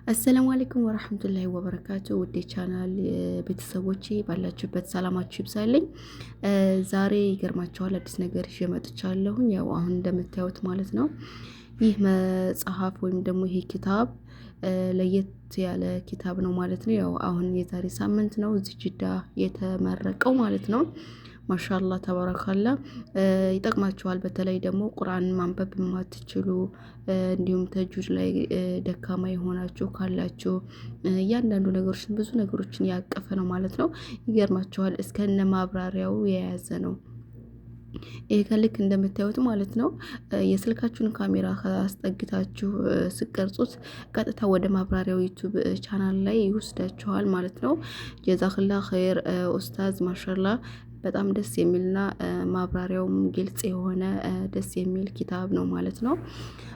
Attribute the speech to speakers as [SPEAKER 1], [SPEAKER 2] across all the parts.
[SPEAKER 1] السلام عليكم ورحمة الله وبركاته። ውዴ ቻናል ቤተሰቦቼ ባላችሁበት ሰላማችሁ ይብዛልኝ። ዛሬ ይገርማችኋል አዲስ ነገር ይዤ መጥቻለሁኝ። ያው አሁን እንደምታዩት ማለት ነው ይህ መጽሐፍ ወይም ደግሞ ይሄ ኪታብ ለየት ያለ ኪታብ ነው ማለት ነው። ያው አሁን የዛሬ ሳምንት ነው እዚህ ጅዳ የተመረቀው ማለት ነው። ما شاء الله تبارك الله። ይጠቅማችኋል። በተለይ ደግሞ ቁርአን ማንበብ የማትችሉ እንዲሁም ተጅዊድ ላይ ደካማ የሆናችሁ ካላችሁ እያንዳንዱ ነገሮችን ብዙ ነገሮችን ያቀፈ ነው ማለት ነው። ይገርማችኋል እስከነ ማብራሪያው የያዘ ነው። ይሄ ከልክ እንደምታዩት ማለት ነው። የስልካችሁን ካሜራ አስጠግታችሁ ስቀርጹት ቀጥታ ወደ ማብራሪያው ዩቱብ ቻናል ላይ ይወስዳችኋል ማለት ነው። جزاك الله خير ኡስታዝ ما شاء الله በጣም ደስ የሚልና ማብራሪያውም ግልጽ የሆነ ደስ የሚል ኪታብ ነው ማለት ነው።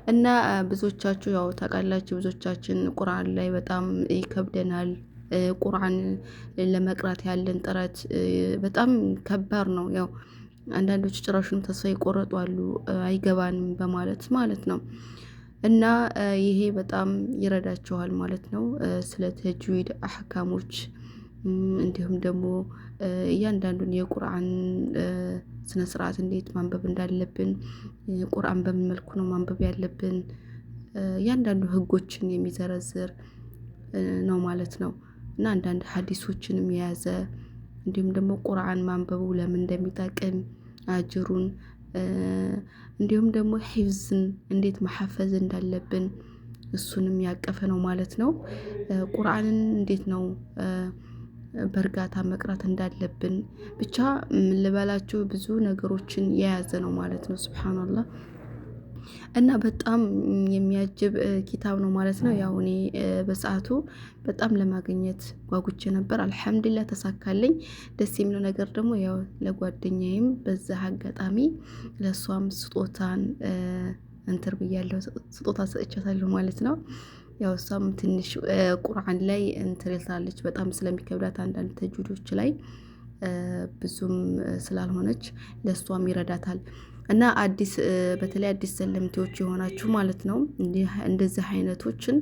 [SPEAKER 1] እና ብዙዎቻችሁ ያው ታውቃላችሁ፣ ብዙዎቻችን ቁርአን ላይ በጣም ይከብደናል። ቁርአን ለመቅራት ያለን ጥረት በጣም ከባድ ነው። ያው አንዳንዶች ጭራሹንም ተስፋ ይቆረጡ አሉ፣ አይገባንም በማለት ማለት ነው። እና ይሄ በጣም ይረዳችኋል ማለት ነው። ስለ ተጅዊድ አህካሞች እንዲሁም ደግሞ እያንዳንዱን የቁርአን ስነ ስርዓት እንዴት ማንበብ እንዳለብን፣ ቁርአን በምን መልኩ ነው ማንበብ ያለብን፣ እያንዳንዱ ህጎችን የሚዘረዝር ነው ማለት ነው። እና አንዳንድ ሀዲሶችንም የያዘ እንዲሁም ደግሞ ቁርአን ማንበቡ ለምን እንደሚጠቅም አጅሩን፣ እንዲሁም ደግሞ ሂፍዝን እንዴት መሐፈዝ እንዳለብን እሱንም ያቀፈ ነው ማለት ነው። ቁርአንን እንዴት ነው በእርጋታ መቅራት እንዳለብን ብቻ ምን ልበላችሁ ብዙ ነገሮችን የያዘ ነው ማለት ነው። ሱብሃንአላህ እና በጣም የሚያጅብ ኪታብ ነው ማለት ነው። ያው እኔ በሰዓቱ በጣም ለማግኘት ጓጉቼ ነበር። አልሐምዱሊላህ ተሳካልኝ። ደስ የሚለው ነገር ደግሞ ያው ለጓደኛዬም በዛ አጋጣሚ ለእሷም ስጦታን እንትር ብያለሁ፣ ስጦታ ሰጥቻታለሁ ማለት ነው። ያው እሷም ትንሽ ቁርአን ላይ እንትን ትላለች በጣም ስለሚከብዳት አንዳንድ ተጅዊዶች ላይ ብዙም ስላልሆነች ለእሷም ይረዳታል። እና አዲስ በተለይ አዲስ ሰለምቴዎች የሆናችሁ ማለት ነው እንደዚህ አይነቶችን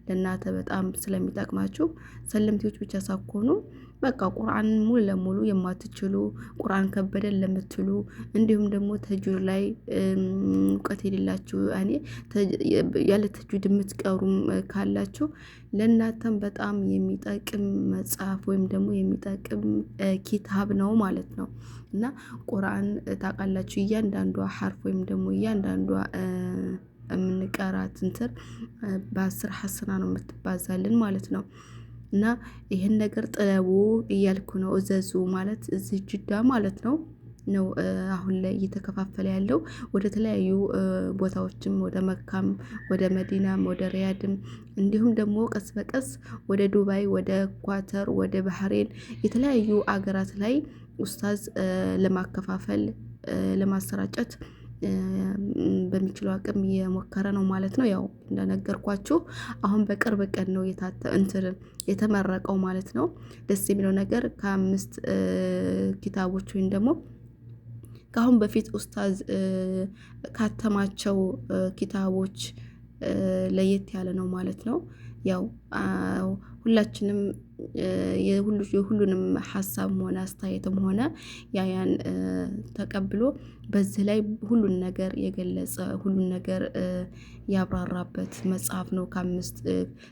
[SPEAKER 1] ለእናንተ በጣም ስለሚጠቅማችሁ ሰለምቴዎች ብቻ ሳትሆኑ በቃ ቁርአን ሙሉ ለሙሉ የማትችሉ ቁርአን ከበደን ለምትሉ እንዲሁም ደግሞ ተጅዊድ ላይ እውቀት የሌላችሁ እኔ ያለ ተጅዊድ የምትቀሩም ካላችሁ ለእናንተም በጣም የሚጠቅም መጽሐፍ ወይም ደግሞ የሚጠቅም ኪታብ ነው ማለት ነው። እና ቁርአን ታውቃላችሁ እያንዳንዷ ሐርፍ ወይም ደግሞ እያንዳንዷ የምንቀራት እንትን በ10 ሐሰና ነው የምትባዛልን ማለት ነው። እና ይህን ነገር ጥለቡ እያልኩ ነው። እዘዙ ማለት እዚህ ጅዳ ማለት ነው አሁን ላይ እየተከፋፈለ ያለው ወደ ተለያዩ ቦታዎችም ወደ መካም፣ ወደ መዲናም፣ ወደ ሪያድም እንዲሁም ደግሞ ቀስ በቀስ ወደ ዱባይ፣ ወደ ኳተር፣ ወደ ባህሬን የተለያዩ አገራት ላይ ኡስታዝ ለማከፋፈል ለማሰራጨት በሚችለው አቅም እየሞከረ ነው ማለት ነው። ያው እንደነገርኳችሁ አሁን በቅርብ ቀን ነው እንትን የተመረቀው ማለት ነው። ደስ የሚለው ነገር ከአምስት ኪታቦች ወይም ደግሞ ከአሁን በፊት ኡስታዝ ካተማቸው ኪታቦች ለየት ያለ ነው ማለት ነው። ያው ሁላችንም የሁሉንም ሀሳብም ሆነ አስተያየትም ሆነ ያያን ተቀብሎ በዚህ ላይ ሁሉን ነገር የገለጸ ሁሉን ነገር ያብራራበት መጽሐፍ ነው። ከአምስት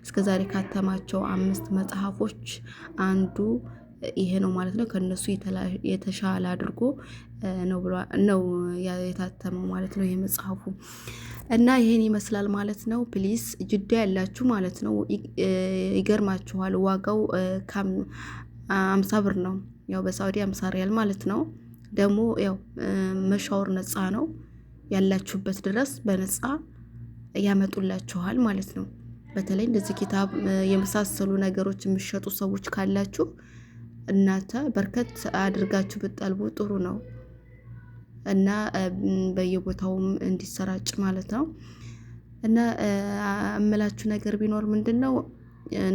[SPEAKER 1] እስከዛሬ ካተማቸው 5 መጽሐፎች አንዱ ይሄ ነው ማለት ነው። ከነሱ የተሻለ አድርጎ ነው ብሎ ነው የታተመው ማለት ነው ይሄ መጽሐፉ። እና ይሄን ይመስላል ማለት ነው። please ጅዳ ያላችሁ ማለት ነው ይገርማችኋል፣ ዋጋው 50 ብር ነው። ያው በሳውዲ 50 ሪያል ማለት ነው። ደግሞ ያው መሻወር ነፃ ነው። ያላችሁበት ድረስ በነፃ ያመጡላችኋል ማለት ነው። በተለይ እንደዚህ ኪታብ የመሳሰሉ ነገሮች የሚሸጡ ሰዎች ካላችሁ እናንተ በርከት አድርጋችሁ ብትጠልቡ ጥሩ ነው። እና በየቦታውም እንዲሰራጭ ማለት ነው። እና እምላችሁ ነገር ቢኖር ምንድነው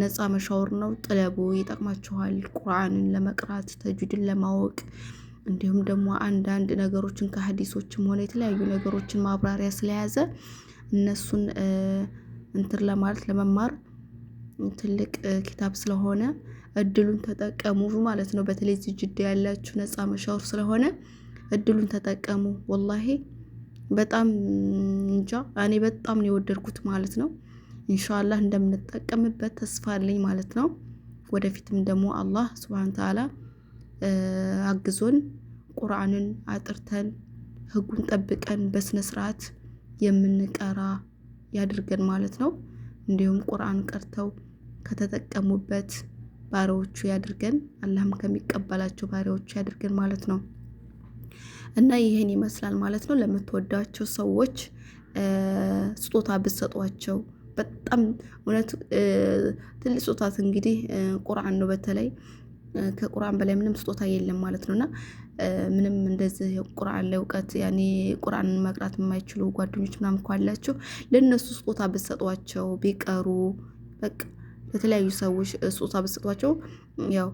[SPEAKER 1] ነፃ መሻወር ነው። ጥለቡ፣ ይጠቅማችኋል። ቁርአንን ለመቅራት ተጅዊድን ለማወቅ እንዲሁም ደግሞ አንዳንድ ነገሮችን ከሀዲሶችም ሆነ የተለያዩ ነገሮችን ማብራሪያ ስለያዘ እነሱን እንትን ለማለት ለመማር ትልቅ ኪታብ ስለሆነ እድሉን ተጠቀሙ ማለት ነው። በተለይ እዚህ ጅዳ ያላችሁ ነፃ መሻወር ስለሆነ እድሉን ተጠቀሙ። ወላሂ በጣም እንጃ እኔ በጣም ነው የወደድኩት ማለት ነው። ኢንሻአላህ እንደምንጠቀምበት ተስፋ አለኝ ማለት ነው። ወደፊትም ደግሞ አላህ ሱብሃነ ተዓላ አግዞን ቁርአንን አጥርተን ህጉን ጠብቀን በስነ ስርዓት የምንቀራ ያድርገን ማለት ነው። እንዲሁም ቁርአን ቀርተው ከተጠቀሙበት ባሪያዎቹ ያድርገን፣ አላህም ከሚቀበላቸው ባሪያዎቹ ያድርገን ማለት ነው። እና ይህን ይመስላል ማለት ነው። ለምትወዳቸው ሰዎች ስጦታ ብትሰጧቸው በጣም እውነት ትልቅ ስጦታት እንግዲህ ቁርአን ነው። በተለይ ከቁርአን በላይ ምንም ስጦታ የለም ማለት ነው። እና ምንም እንደዚህ ቁርአን ላይ እውቀት ያኔ ቁርአንን መቅራት የማይችሉ ጓደኞች ምናምን ካላችሁ ለእነሱ ስጦታ ብትሰጧቸው ቢቀሩ በቃ ለተለያዩ ሰዎች ስጦታ ብትሰጧቸው ያው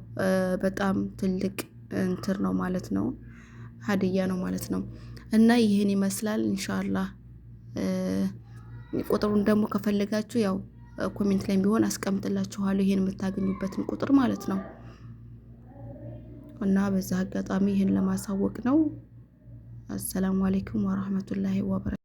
[SPEAKER 1] በጣም ትልቅ እንትር ነው ማለት ነው፣ ሀዲያ ነው ማለት ነው። እና ይህን ይመስላል ኢንሻአላህ። ቁጥሩን ደግሞ ከፈለጋችሁ ያው comment ላይ ቢሆን አስቀምጥላችኋለሁ ይሄን የምታገኙበትን ቁጥር ማለት ነው። እና በዛ አጋጣሚ ይህን ለማሳወቅ ነው። አሰላሙ አለይኩም ወራህመቱላሂ ወበረካቱ።